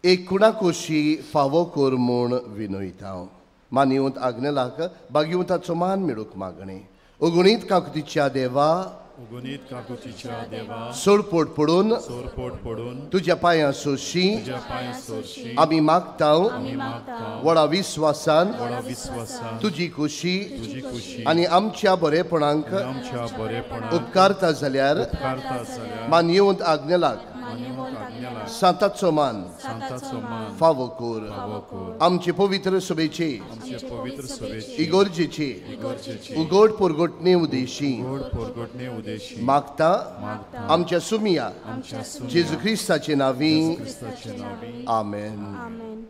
एक कुणाकोशी फावो कर म्हूण विनयता. मानयेवंत आग्नेलाक बागेवंताचो मान मेळूंक मागणें. अगुणीत काकुतीच्या देवा, अगुणीत काकुतीच्या देवा, सोरपोट पडून, सोरपोट पडून तुज्या पांयां सोरशी, तुज्या पांयां सोरशी आमी मागता, आमी मागता व्हडा विस्वासान, व्हडा विस्वासान तुजी खुशी, तुजी खुशी आनी आमच्या बरेपणाक, आमच्या बरेपणाक उपकारता जाल्यार, उपकारता जाल्यार मानयेवंत आग्नेलाक, मानयेवंत आग्नेलाक सांताचो मान, सांताचो मान फावो कर. फावो कर. आमचे पवित्र सभेचे, आमचे पवित्र सभेचे, इगोर्जेचे, इगोर्जेचे उगड पोरगोटणे उदेशी, उगड पोरगोटणे उदेशी मागता मागता आमच्या सुमिया आमच्या सुमिया जेजू क्रिस्ताचे नांवी. क्रिस्ताचे नांवी. आमेन.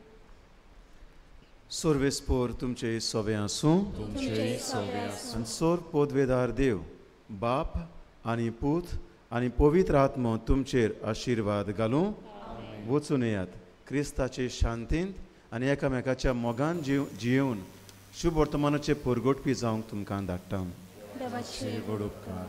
सोर्वेस्पोर तुमचे सोवे आसूं, तुमचेय सोवे आसूं. आनी सोर पोदवेदार देव बाप आनी पूत आनी पवित्र आत्मो तुमचेर आशिर्वाद घालूं. वचून येयात क्रिस्ताचे शांतींत आनी एकामेकाच्या मोगान जियेवन शुभ वर्तमानाचे पोरगोटपी जावंक तुमकां धाडटा. देवाचे व्हड उपकार.